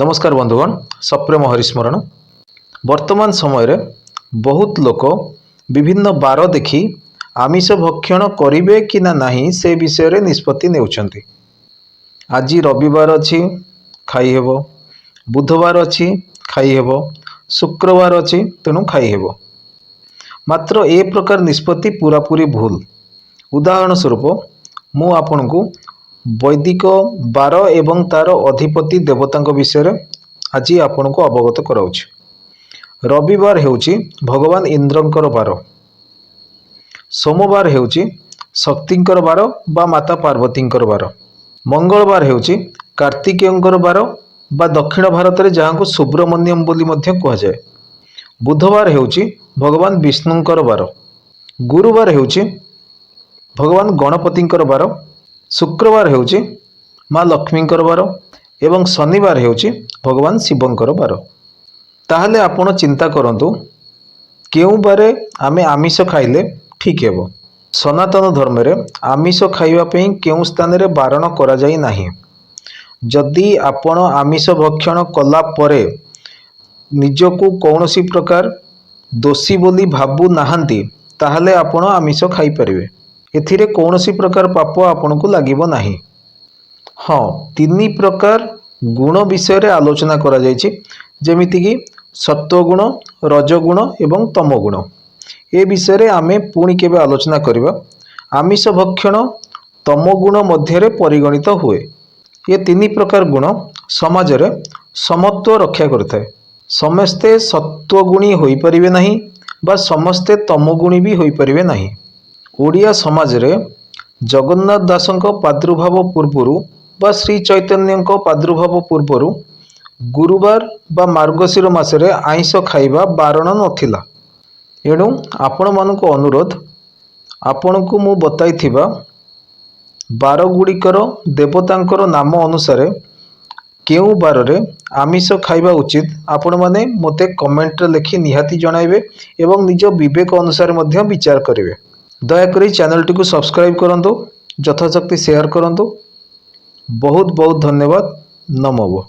ନମସ୍କାର ବନ୍ଧୁଗଣ, ସପ୍ରେମ ହରିସ୍ମରଣ। ବର୍ତ୍ତମାନ ସମୟରେ ବହୁତ ଲୋକ ବିଭିନ୍ନ ବାର ଦେଖି ଆମିଷ ଭକ୍ଷଣ କରିବେ କି ନା ନାହିଁ, ସେ ବିଷୟରେ ନିଷ୍ପତ୍ତି ନେଉଛନ୍ତି। ଆଜି ରବିବାର ଅଛି, ଖାଇହେବ। ବୁଧବାର ଅଛି, ଖାଇହେବ। ଶୁକ୍ରବାର ଅଛି, ତେଣୁ ଖାଇହେବ। ମାତ୍ର ଏ ପ୍ରକାର ନିଷ୍ପତ୍ତି ପୁରାପୁରି ଭୁଲ। ଉଦାହରଣ ସ୍ୱରୂପ ମୁଁ ଆପଣଙ୍କୁ ବୈଦିକ ବାର ଏବଂ ତାର ଅଧିପତି ଦେବତାଙ୍କ ବିଷୟରେ ଆଜି ଆପଣଙ୍କୁ ଅବଗତ କରାଉଛି। ରବିବାର ହେଉଛି ଭଗବାନ ଇନ୍ଦ୍ରଙ୍କର ବାର। ସୋମବାର ହେଉଛି ଶକ୍ତିଙ୍କର ବାର ବା ମାତା ପାର୍ବତୀଙ୍କର ବାର। ମଙ୍ଗଳବାର ହେଉଛି କାର୍ତ୍ତିକେୟଙ୍କର ବାର ବା ଦକ୍ଷିଣ ଭାରତରେ ଯାହାଙ୍କୁ ସୁବ୍ରମଣ୍ୟମ ବୋଲି ମଧ୍ୟ କୁହାଯାଏ। ବୁଧବାର ହେଉଛି ଭଗବାନ ବିଷ୍ଣୁଙ୍କର ବାର। ଗୁରୁବାର ହେଉଛି ଭଗବାନ ଗଣପତିଙ୍କର ବାର। ଶୁକ୍ରବାର ହେଉଛି ମା ଲକ୍ଷ୍ମୀଙ୍କର ବାର ଏବଂ ଶନିବାର ହେଉଛି ଭଗବାନ ଶିବଙ୍କର ବାର। ତାହେଲେ ଆପଣ ଚିନ୍ତା କରନ୍ତୁ, କେଉଁ ବାରେ ଆମେ ଆମିଷ ଖାଇଲେ ଠିକ୍ ହେବ? ସନାତନ ଧର୍ମରେ ଆମିଷ ଖାଇବା ପାଇଁ କେଉଁ ସ୍ଥାନରେ ବାରଣ କରାଯାଇ ନାହିଁ। ଯଦି ଆପଣ ଆମିଷ ଭକ୍ଷଣ କଲା ପରେ ନିଜକୁ କୌଣସି ପ୍ରକାର ଦୋଷୀ ବୋଲି ଭାବୁନାହାନ୍ତି, ତାହେଲେ ଆପଣ ଆମିଷ ଖାଇପାରିବେ। ଏଥିରେ କୌଣସି ପ୍ରକାର ପାପ ଆପଣଙ୍କୁ ଲାଗିବ ନାହିଁ। ହଁ, ତିନି ପ୍ରକାର ଗୁଣ ବିଷୟରେ ଆଲୋଚନା କରାଯାଇଛି, ଯେମିତିକି ସତ୍ୱଗୁଣ, ରଜଗୁଣ ଏବଂ ତମଗୁଣ। ଏ ବିଷୟରେ ଆମେ ପୁଣି କେବେ ଆଲୋଚନା କରିବା। ଆମିଷ ଭକ୍ଷଣ ତମଗୁଣ ମଧ୍ୟରେ ପରିଗଣିତ ହୁଏ। ଏ ତିନି ପ୍ରକାର ଗୁଣ ସମାଜରେ ସମତ୍ୱ ରକ୍ଷା କରିଥାଏ। ସମସ୍ତେ ସତ୍ୱଗୁଣୀ ହୋଇପାରିବେ ନାହିଁ ବା ସମସ୍ତେ ତମଗୁଣୀ ବି ହୋଇପାରିବେ ନାହିଁ। ଓଡ଼ିଆ ସମାଜରେ ଜଗନ୍ନାଥ ଦାସଙ୍କ ପ୍ରାଦୁର୍ଭାବ ପୂର୍ବରୁ ବା ଶ୍ରୀ ଚୈତନ୍ୟଙ୍କ ପ୍ରାଦୁର୍ଭାବ ପୂର୍ବରୁ ଗୁରୁବାର ବା ମାର୍ଗଶିର ମାସରେ ଆଇଁଷ ଖାଇବା ବାରଣ ନଥିଲା। ଏଣୁ ଆପଣମାନଙ୍କୁ ଅନୁରୋଧ, ଆପଣଙ୍କୁ ମୁଁ ବତାଇଥିବା ବାର ଗୁଡ଼ିକର ଦେବତାଙ୍କର ନାମ ଅନୁସାରେ କେଉଁ ବାରରେ ଆମିଷ ଖାଇବା ଉଚିତ, ଆପଣମାନେ ମୋତେ କମେଣ୍ଟରେ ଲେଖି ନିହାତି ଜଣାଇବେ ଏବଂ ନିଜ ବିବେକ ଅନୁସାରେ ମଧ୍ୟ ବିଚାର କରିବେ। ଦୟାକରି ଚ୍ୟାନେଲଟିକୁ ସବସ୍କ୍ରାଇବ୍ କରନ୍ତୁ, ଯଥାଶକ୍ତି ସେୟାର କରନ୍ତୁ। ବହୁତ ବହୁତ ଧନ୍ୟବାଦ। ନମୋ।